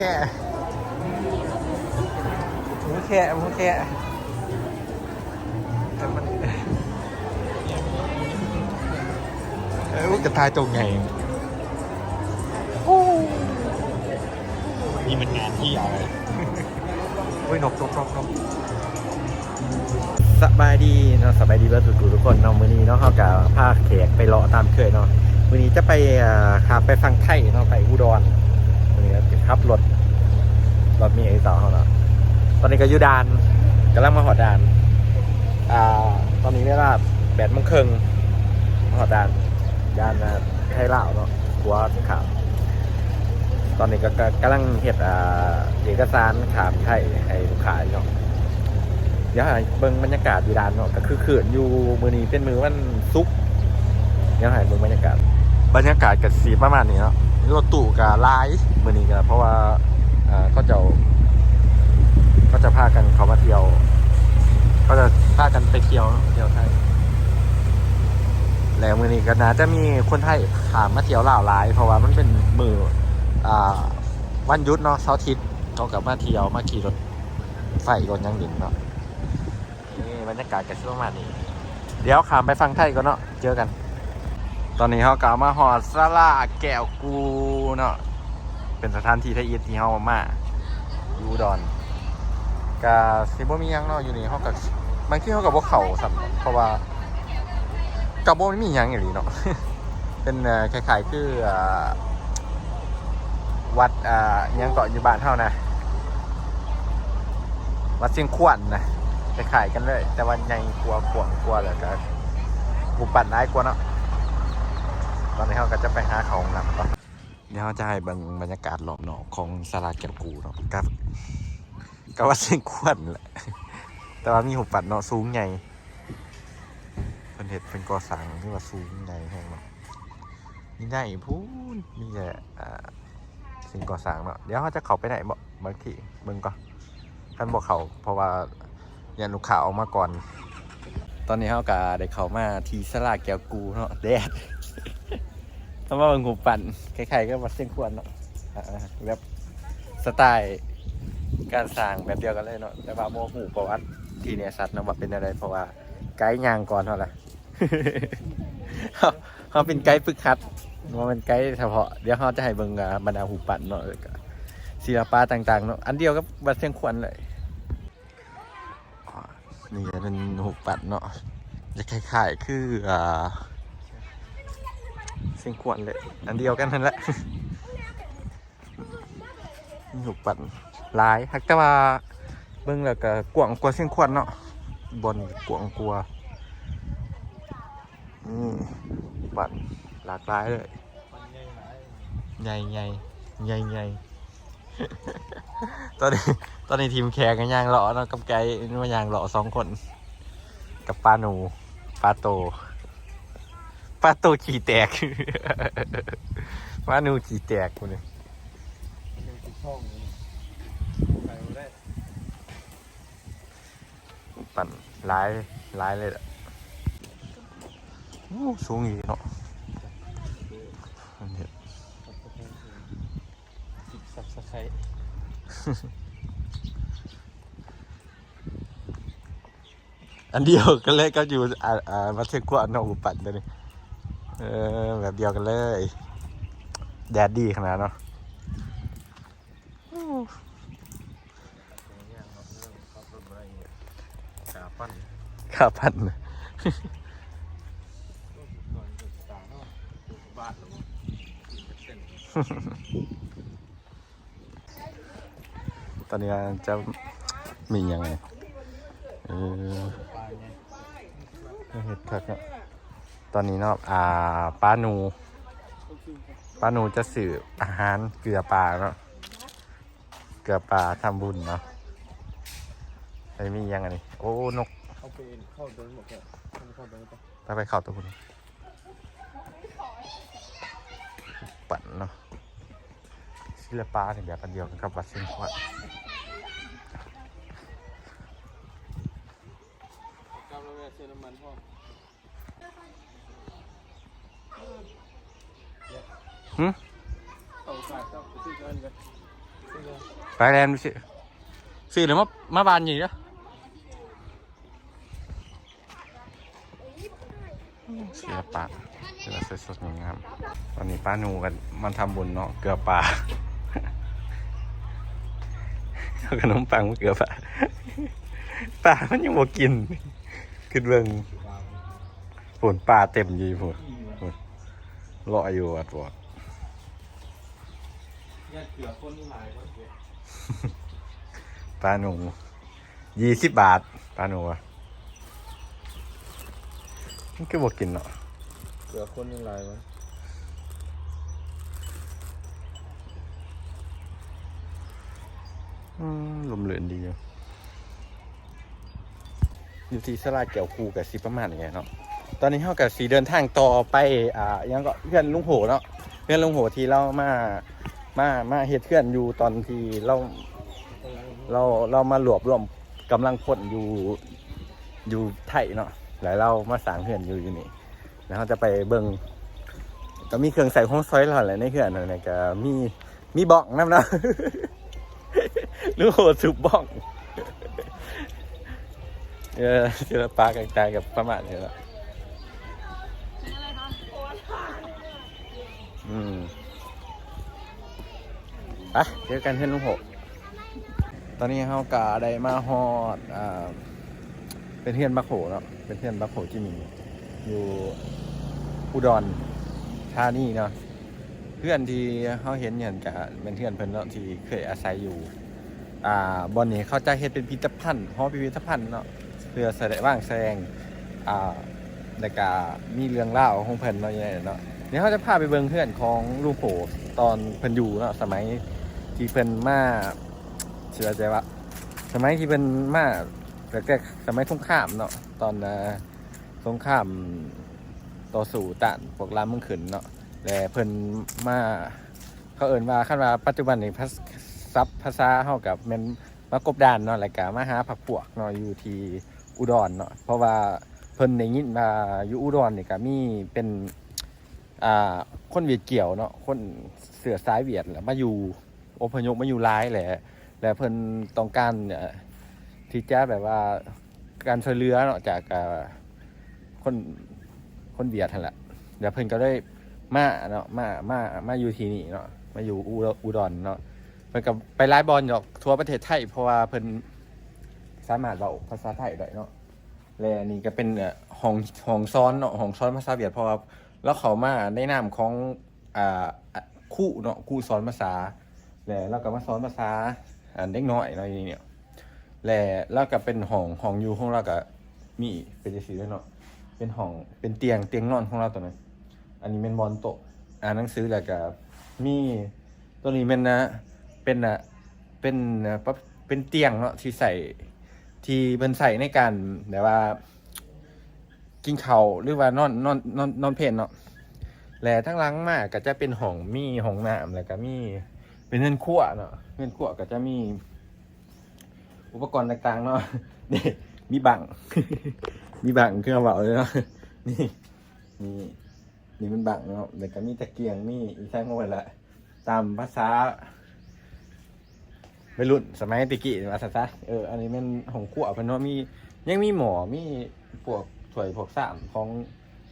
ແຄະ ໝູແຄະ ໝູແຄະ ແຕ່ມັນ ເອີ ກະຕ່າຍໂຕໃຫຍ່ ໂອ້ ນີ້ມັນງານທີ່ອະໄລ? ໂອ້ຍ ນົກ ນົກ ນົກ ນົກ. ສະບາຍດີເນາະ ສະບາຍດີເບິດທຸກໆ ທຸກຄົນເນາະ. ມື້ນີ້ເນາະ ເຮົາກະພາແຂກໄປເລາະຕາມເຄີຍເນາະ. ມື້ນີ້ຈະໄປ ເອີ ຂ້າມໄປຝັ່ງໄທເນາະ ໄປອຸດອນ. ມື້ນີ້ກະຊິຂັບລົດ ລົດມີໄອ້ເຕົາເຮົາເນາະ. ຕອນນີ້ກະຢູ່ດ່ານ ກຳລັງມາຮອດດ່ານ ອ່າ ຕອນນີ້ເວລາແປດໂມງເຄິ່ງ ມາຮອດດ່ານ ດ່ານ ອ່າ ໄທລາວເນາະ ຂົວຂ້າມ. ຕອນນີ້ກະ ກະ ກຳລັງເຮັດ ອ່າ ເອກະສານຂ້າມໄທໃຫ້ລູກຄ້າຢູ່ເນາະ. ດຽວໃຫ້ເບິ່ງບັນຍາກາດຢູ່ດ່ານເນາະ ກະຄຶກຄື້ນຢູ່. ມື້ນີ້ເປັນມື້ວັນສຸກ ດຽວໃຫ້ເບິ່ງບັນຍາກາດ. ບັນຍາກາດກະຊິປະມານນີ້ເນາະ ລົດຕູ້ກະຫຼາຍມື້ນີ້ກະ ເພາະວ່າ ເຂົາເຈົ້າ ເຂົາເຈົ້າພາກັນເຂົ້າມາທ່ຽວ ເຂົາຈະພາກັນໄປທ່ຽວເນາະ ທ່ຽວໄທ. ແລະ ມື້ນີ້ກະໜ້າຈະມີຄົນໄທຂ້າມມາທ່ຽວລາວຫຼາຍ ເພາະວ່າມັນເປັນມື້ ອ່າ ວັນຢຸດເນາະ ເສົາອາທິດ ເຂົາກະມາທ່ຽວ ມາຂີ່ລົດໄຟລົດຫຍັງຫຼິ້ນເນາະ. ນີ້ບັນຍາກາດກະຊິປະມານນີ້ ດຽວຂ້າມໄປຝັ່ງໄທກ່ອນເນາະ ເຈີກັນ. ຕອນນີ້ເຮົາກະມາຮອດສາລາແກ້ວກູເນາະ ເປັນສະຖານທີ່ທຳອິດທີ່ເຮົາມາຢູ່ອຸດອນ. ກະຊິບໍ່ມີຫຍັງເນາະ ຢູ່ນີ້ເຮົາກະ ບາງທີເຮົາກະບໍ່ເຂົ້າຊ້ຳ ເພາະວ່າກະບໍ່ມີຫຍັງອີ່ຫຼີເນາະ. ເປັນ ເອີ ຄ້າຍໆ ຄື ເອີ ວັດ ເອີ ອີ່ຫຍັງເກາະ ຢູ່ບ້ານເຮົານະ ວັດຊຽງຂວັນນະ ຄ້າຍໆ ກັນເລີຍ ແຕ່ວ່າໃຫຍ່ກວ່າ ກວ້າງກວ່າ ແລ້ວກະຮູບປັ້ນຫຼາຍກວ່າເນາະ. ຕອນນີ້ເຮົາກະຈະໄປຫາເຂົ້າຫ້ອງນ້ຳກ່ອນ. ດຽວເຮົາຈະໃຫ້ເບິ່ງບັນຍາກາດລອບນອກຂອງສາລາແກ້ວກູເນາະ ກັບ ກັບວັດຊຽງຂວັນແຫຼະ ແຕ່ວ່າມີຮູບປັ້ນເນາະ ສູງໃຫຍ່ ເພິ່ນເຮັດ ເພິ່ນກໍ່ສ້າງ ຖືວ່າສູງໃຫຍ່ແຮງເນາະ. ມີໃນພຸ້ນ ມີແຕ່ ອ່າ ສິ່ງກໍ່ສ້າງເນາະ. ດຽວເຮົາຈະເຂົ້າໄປໃນບໍ່ ບາງທີເບິ່ງກ່ອນ ຄັນບໍ່ເຂົ້າ ເພາະວ່າຢ້ານລູກຄ້າອອກມາກ່ອນ. ຕອນນີ້ເຮົາກະໄດ້ເຂົ້າມາທີ່ສາລາແກ້ວກູເນາະ ແດດ ເຮົາມາເບິ່ງຮູບປັ້ນ ຄ້າຍໆ ກັບວັດຊຽງຂວັນເນາະ ອ່າ ແບບສະໄຕລ໌ການສ້າງແບບດຽວກັນເລີຍເນາະ ແຕ່ວ່າບໍ່ຮູ້ປະຫວັດທີ່ແນ່ຊັດເນາະວ່າເປັນແນວໃດ ເພາະວ່າໄກຍ່າງກ່ອນເຮົາລະ. ເຮົາ ເຮົາເປັນໄກຝຶກຫັດ ບໍ່ແມ່ນໄກສະເພາະ. ດຽວເຮົາຈະໃຫ້ເບິ່ງ ອ່າ ບັນດາຮູບປັ້ນເນາະ ແລ້ວກະສິລະປະຕ່າງໆເນາະ ອັນດຽວກັບວັດຊຽງຂວັນເລີຍ. ນີ້ກະເປັນຮູບປັ້ນເນາະ ຈະຄ້າຍໆ ຄື ອ່າ ຊຽງຂວັນເລີຍ ອັນດຽວກັນຫັ້ນແຫຼະ. ມີຮູບປັ້ນຫຼາຍ ຫາກແຕ່ວ່າເບິ່ງແລ້ວກະກວ້າງກວ່າຊຽງຂວັນເນາະ ບ່ອນກວ້າງກວ່າ. ນີ້ຮູບປັ້ນຫຼາກຫຼາຍເລີຍ ໃຫຍ່ໆ ໃຫຍ່ໆ ໃຫຍ່ໆ. ຕອນນີ້ ຕອນນີ້ທີມແຂກກະຍ່າງເລາະເນາະ ກັບໄກມາຍ່າງເລາະສອງຄົນ ກັບປາໜູ ປາໂຕ ປາໂຕຂີ້ແຕກ ປາໜູຂີ້ແຕກພຸ້ນ. ປັ້ນຫຼາຍ ຫຼາຍເລີຍລະ. ໂອ້ ສູງອີ່ຫຼີເນາະ ອັນນີ້ ອັນດຽວກັນເລີຍກັບຢູ່ ອ່າ ອ່າ ວັດຊຽງຂວັນເນາະ ຮູບປັ້ນໂຕນີ້ ເອີ ແບບດຽວກັນເລີຍ. ແດດດີຂະໜາດເນາະ. ຂາປັ້ນ ຂາປັ້ນ. ຕອນນີ້ວ່າຈະມີຫຍັງນີ້ ເອີ ເຮັດຄັກເນາະ. ຕອນນີ້ເນາະ ອ່າ ປ້າໜູ ປ້າໜູຈະຊື້ອາຫານເກືອປາເນາະ ເກືອປາທຳບຸນເນາະ. ໄດ້ມີຫຍັງອັນນີ້ ໂອ້ ນົກ ເອົາໄປເຂົ້າຕົວນັ້ນບໍ່ ເຂົ້າຕົວນັ້ນ ໄປ ໄປເຂົ້າຕົວພຸ້ນ. ປັ້ນເນາະ ສິລະປະນີ້ແບບອັນດຽວກັນກັບວັດຊຽງຂວັນ. ຫື ເອົາຂາເຈົ້າໄປຊື້ກັນກັນ. ໄປແລ່ນໄປຊື້ ຊື້ແລ້ວມາ ມາບ້ານນີ້ເດີ. ເສືອປາ ເສືອສວຍສົດງາມໆ. ຕອນນີ້ປ້າໜູກັນມາທຳບຸນເນາະ ເກືອປາ ເອົາຂະໜົມປັງມາເກືອປາ ປາມັນຍັງບໍ່ກິນ. ຄິດເບິ່ງ ພຸ້ນ ປາເຕັມຢູ່ພຸ້ນ ພຸ້ນ ເລາະຢູ່ວັດວອດ. ປ້າໜູ ຊາວບາດ ປ້າໜູວ່າ ມັນຄືບໍ່ກິນເນາະ ເກືອຄົນຫຼາຍວະ. ອືມ ລົມລື່ນດີຢູ່. ຢູ່ທີ່ສາລາແກ້ວຄູ່ກໍຊິປະມານນີ້ແຫຼະເນາະ. ຕອນນີ້ເຮົາກໍຊິເດີນທາງຕໍ່ໄປ ອ່າ ຫຍັງເກາະ ເຮືອນລຸງໂຫເນາະ ເຮືອນລຸງໂຫທີ່ລາວມາ ມາ ມາເຮັດເຮືອນຢູ່ຕອນທີ່ລາວ ລາວ ລາວມາລວບລວມກຳລັງພົນຢູ່ ຢູ່ໄທເນາະ ແລ້ວລາວມາສ້າງເຮືອນຢູ່ ຢູ່ນີ້. ແລ້ວເຮົາຈະໄປເບິ່ງ ກໍມີເຄື່ອງໃຊ້ຂອງສອຍລາວແຫຼະໃນເຮືອນນັ້ນນະ ກໍມີ ມີບ້ອງນຳເນາະ ຫຼືໂຫສູບບ້ອງ. ເອີ ສິລະປະກາງກາຍກໍປະມານນີ້ແຫຼະ. ອືມ ໄປ ເຈີກັນເຮືອນລຸງໂຫ. ຕອນນີ້ເຮົາກໍໄດ້ມາຮອດ ອ່າ ເປັນເຮືອນບັກໂຫເນາະ ເປັນເຮືອນບັກໂຫຈິມິ່ງ ຢູ່ອຸດອນທານີເນາະ. ເຮືອນທີ່ເຮົາເຫັນຢູ່ຫັ້ນກະແມ່ນເຮືອນເພິ່ນເນາະ ທີ່ເຄີຍອາໄສຢູ່ ອ່າ ບ່ອນນີ້ເຂົາຈະເຮັດເປັນພິພິທະພັນ ຫໍພິພິທະພັນເນາະ ເພື່ອສະແດງ ວາງສະແດງ ອ່າ ແລ້ວກະມີເລື່ອງລາວຂອງເພິ່ນເນາະ ຢູ່ໃນນັ້ນເນາະ. ດຽວເຮົາຈະພາໄປເບິ່ງເຮືອນຂອງລຸງໂຫຕອນເພິ່ນຢູ່ເນາະ ສະໄໝທີ່ເພິ່ນມາ ຊິວ່າໃຈວ່າ ສະໄໝທີ່ເພິ່ນມາ ແຕ່ ແຕ່ສະໄໝສົງຄາມເນາະ ຕອນ ເອີ ສົງຄາມຕໍ່ສູ້ຕ້ານພວກລາວເມືອງຂຶ້ນເນາະ ແລະເພິ່ນມາ ເຂົາເອີ້ນວ່າ ຄັນວ່າປັດຈຸບັນນີ້ ພາ ສັບພາສາເຮົາກໍແມ່ນມາກົບດານເນາະ ແລ້ວກໍມາຫາພັກພວກເນາະ ຢູ່ທີ່ອຸດອນເນາະ. ເພາະວ່າເພິ່ນໄດ້ຍິນວ່າຢູ່ອຸດອນນີ້ກໍມີເປັນ ອ່າ ຄົນຫວຽດກ່ຽວເນາະ ຄົນເຊື້ອສາຍຫວຽດ ແລ້ວມາຢູ່ ອົບພະຍົບມາຢູ່ຫຼາຍແຫຼະ ແລະເພິ່ນຕ້ອງການ ເອີ ທີ່ຈະແບບວ່າການຊ່ວຍເຫຼືອເນາະ ຈາກ ເອີ ຄົນ ຄົນຫວຽດຫັ້ນແຫຼະ ແລ້ວເພິ່ນກໍເລີຍມາເນາະ ມາ ມາ ມາຢູ່ທີ່ນີ້ເນາະ ມາຢູ່ອຸ ອຸດອນເນາະ. ເພິ່ນກໍໄປຫຼາຍບ່ອນດອກທົ່ວປະເທດໄທ ເພາະວ່າເພິ່ນສາມາດເວົ້າພາສາໄທໄດ້ເນາະ. ແລະອັນນີ້ກໍເປັນ ເອີ ຫ້ອງ ຫ້ອງສອນເນາະ ຫ້ອງສອນພາສາຫວຽດ ເພາະວ່າລາວເຂົ້າມາໃນນາມຂອງ ອ່າ ຄູເນາະ ຄູສອນພາສາ ແລະລາວກໍມາສອນພາສາ ອັນ ເດັກນ້ອຍເນາະ ຢູ່ນີ້ເນາະ. ແລະລາວກໍເປັນຫ້ອງ ຫ້ອງຢູ່ຂອງລາວກໍມີເປັນຈັ່ງຊີ້ເລີຍເນາະ ເປັນຫ້ອງ ເປັນຕຽງ ຕຽງນອນຂອງລາວຕົວນັ້ນ. ອັນນີ້ແມ່ນບ່ອນໂຕະອ່ານໜັງສື ແລ້ວກໍມີ ຕົວນີ້ແມ່ນ ອ່າ ເປັນ ອ່າ ເປັນ ອ່າ ເປັນຕຽງເນາະ ທີ່ໃຊ້ ທີ່ເພິ່ນໃຊ້ໃນການແບບວ່າກິນເຂົ້າ ຫຼືວ່ານອນ ນອນ ນອນ ນອນເພນເນາະ. ແລະທາງຫຼັງມາກໍຈະເປັນຫ້ອງ ມີຫ້ອງນ້ຳ ແລ້ວກໍມີເປັນເຮືອນຄົວເນາະ ເຮືອນຄົວກໍຈະມີອຸປະກອນຕ່າງໆເນາະ. ນີ້ ມີບັ້ງ ມີບັ້ງ ຄືເວົ້າເລີຍເນາະ ນີ້ ນີ້ ນີ້ແມ່ນບັ້ງເນາະ ແລ້ວກໍມີຕະກຽງ ມີອີ່ຫຍັງໄວ້ລະ ຕາມພາສາໄວລຸ້ນສະໄໝແຕ່ກີ້ວ່າຊັ້ນຊະ. ເອີ ອັນນີ້ແມ່ນຫ້ອງຄົວເພິ່ນເນາະ ມີ ຍັງມີໝໍ້ ມີພວກຖ້ວຍພວກຊາມຂອງ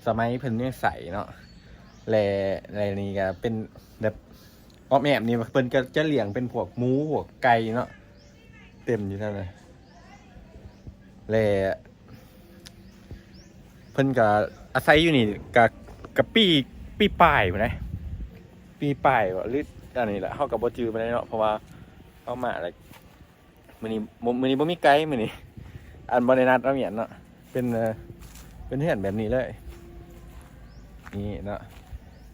ສະໄໝເພິ່ນຍັງໃຊ້ເນາະ. ແລະ ແລະນີ້ກໍເປັນແບບອ້ອມແອ້ມນີ້ ເພິ່ນກໍຈະລ້ຽງເປັນພວກໝູພວກໄກ່ເນາະ ເຕັມຢູ່ນັ້ນນະ. ແລະ ເພິ່ນກະອາໄສຢູ່ນີ້ກະ ກະປີ ປີປາຍພຸ້ນໃດ໋ ປີປາຍບໍ ຫຼື ອັນນີ້ແຫຼະ ເຮົາກະບໍ່ຈື່ປານໃດເນາະ ເພາະວ່າເຮົາມາແລ້ວ ມື້ນີ້ບໍ່ ມື້ນີ້ບໍ່ມີໄກ່ ມື້ນີ້ ອັນ ບໍ່ໄດ້ນັດມາວຽນເນາະ. ເປັນ ເປັນເຮືອນແບບນີ້ເລີຍ ນີ້ເນາະ.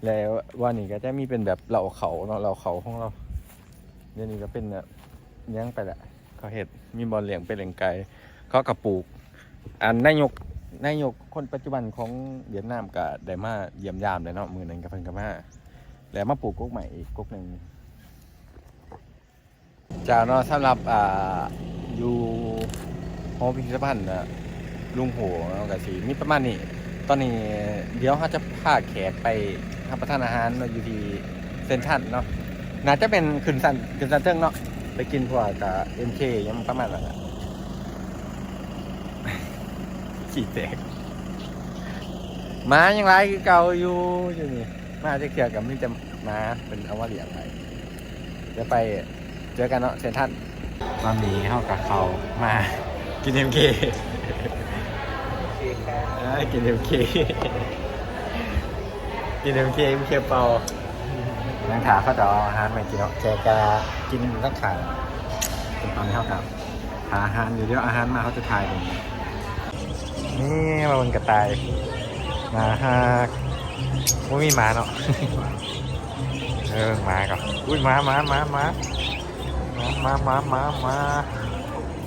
ແລ້ວວ່ານີ້ກະຈະມີເປັນແບບເລົ້າເຂົ້າເນາະ ເລົ້າເຂົ້າຂອງລາວ. ດຽວນີ້ກະເປັນ ຫຍັງໄປລະ ເຂົາເຮັດ ມີບ່ອນລ້ຽງເປັດລ້ຽງໄກ່ ເຂົາກະປູກ ອັນ ນາຍົກ ນາຍົກຄົນປັດຈຸບັນຂອງຫວຽດນາມກະໄດ້ມາຢ້ຽມຢາມແລ້ວເນາະ ມື້ນັ້ນກະເພິ່ນກະມາ ແລ້ວມາປູກກົກໄມ້ອີກກົກໜຶ່ງ. ເຈົ້າເນາະ ສຳລັບ ອ່າ ຢູ່ຫໍພິພິທະພັນ ລຸງໂຫເນາະ ກະຊິມີປະມານນີ້. ຕອນນີ້ດຽວເຮົາຈະພາແຂກໄປຮັບປະທານອາຫານເນາະ ຢູ່ທີ່ເຊັນທຣັນເນາະ. ໜ້າຈະເປັນຂຶ້ນຊັ້ນ ຂຶ້ນຊັ້ນເທິງເນາະ ໄປກິນພວກ ເອີ ເອັມເຄ ຫຍັງປະມານນັ້ນແຫຼະ. ຂີ້ແຕກ ໝາຍັງຫຼາຍຄືເກົ່າຢູ່ ຢູ່ນີ້ ມາຈັກເທື່ອກໍມີແຕ່ໝາເພິ່ນເອົາມາລ້ຽງໄວ້. ດຽວໄປເຈີກັນເນາະ ເຊັນທຣັນ. ຕອນນີ້ເຮົາກໍເຂົ້າມາກິນເອັມເຄ ເອີ ກິນເອັມເຄ ກິນເອັມເຄ ເອັມເຄເປົ່າ. ຍັງຖ້າເຂົາຈະເອົາອາຫານມາໃຫ້ກິນເນາະ ແຂກກໍກິນຢູ່ທາງຂ້າງ. ຕອນນີ້ເຮົາກໍຖ້າອາຫານຢູ່ ດຽວອາຫານມາເຮົາຈະຖ່າຍເບິ່ງ. ນີ້ມາເບິ່ງກະຕ່າຍ ໜ້າຮັກ. ບໍ່ມີໝາເນາະ ເອີ ໝາກໍ ອຸ້ຍ ໝາ ໝາ ໝາ ໝາ ໝາ ໝາ ໝາ ໝາ.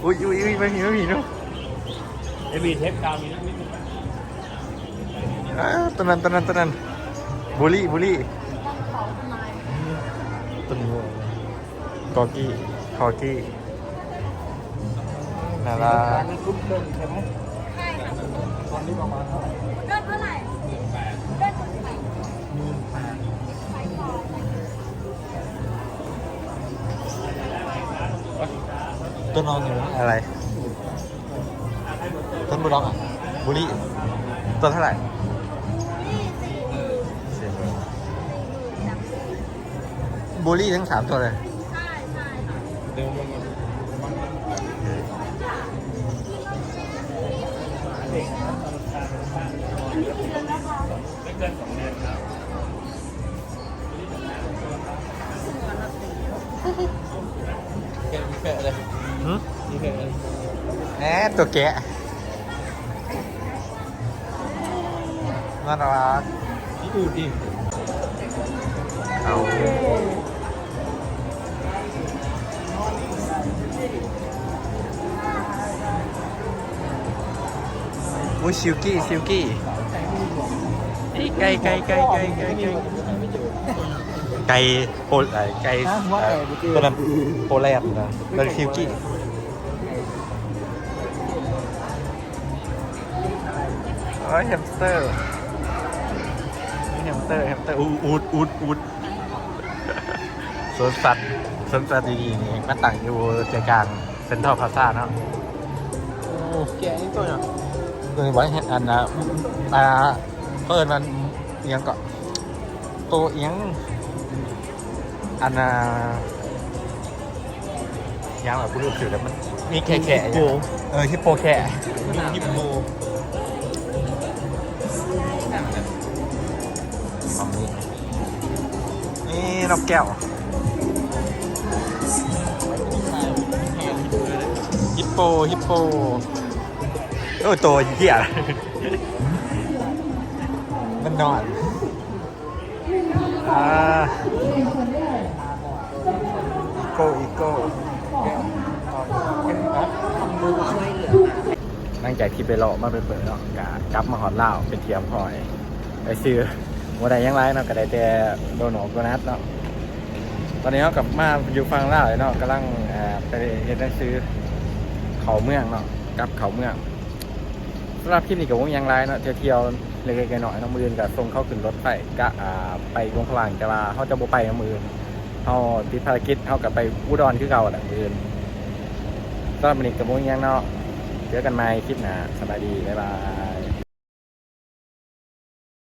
ອຸ້ຍ ອຸ້ຍ ອຸ້ຍ ມາພີ້ ມາພີ້ເນາະ. ເອບີເທບກາວມີ ເອີ ຕົວນັ້ນ ຕົວນັ້ນ ຕົວນັ້ນ ບູລີ ບູລີ ຕົວນີ້ ກອກີ້ ຄໍກີ້ ໜ້າລັກ. ใช่ค่ะ ตอนนี้ประมาณเท่าไหร่ เริ่มเท่าไหร่ เริ่มเท่าไหร่ หมื่นแปด ตัวน้องอยู่นะ อะไร ต้นบุลล็อกอะ บูลลี่ ตัวเท่าไหร่ บูลลี่ทั้งสามตัวเลย แหม ตัวแกะ น่ารัก ดูดิ เอา โอ้ย ซิลกี้ ซิลกี้ ไก่ ไก่ ไก่ ไก่ ไก่ ไก่ โป ไก่ ฮะ หัวไก่ เอ่อ บ่เจอ ตัวนั้นโปแลนด์นะ แล้วซิลกี้ โอ้ย แฮมสเตอร์ มีแฮมสเตอร์ แฮมสเตอร์ อูฐ อูฐ อูฐ สวนสัตว์ สวนสัตว์ดีๆ นี่มาตั้งอยู่ใจกลางเซ็นทรัลพลาซ่าเนาะ โอ้ แกะนี่ตัวเนาะ ตัวนี้ไว้ให้อันน่ะ อ่า เพิ่นมันอิหยังเกาะ โตอิหยัง อันน่ะ ยังล่ะ กูลืมชื่อแล้ว มันมีแค่แค่ ฮิปโป เออ ฮิปโปแค่ ฮิปโป ของนี้ นี่นกแก้ว ฮิปโป ฮิปโป โอ้ย ตัวเหี้ย มันนอน อ่า อีโก้ อีโก้ หลังจากที่ไปเลาะมาเปื่อยๆเนาะ ก็กลับมาฮอดลาวเป็นที่เรียบร้อย ไปซื้อบ่ได้หยังหลายเนาะ ก็ได้แต่โดนัท โดนัทเนาะ ตอนนี้เฮากลับมาอยู่ฝั่งลาวแล้วเนาะ กำลัง อ่า ไปเฮ็ดหนังสือเข้าเมืองเนาะ กลับเข้าเมือง สำหรับคลิปนี้ก็บ่มีหยังหลายเนาะ เที่ยวๆ เล็กๆ น้อยๆ เนาะ มื้ออื่นก็ส่งเขาขึ้นรถไฟกะ อ่า ไปหลวงพระบาง แต่ว่าเฮาจะบ่ไปเนาะ มื้ออื่นเฮาติดภารกิจ เฮาก็ไปอุดรคือเก่าแหละมื้ออื่น สำหรับมื้อนี้ก็บ่มีหยังเนาะ เจอกันใหม่คลิปหน้า สบายดี บ๊ายบาย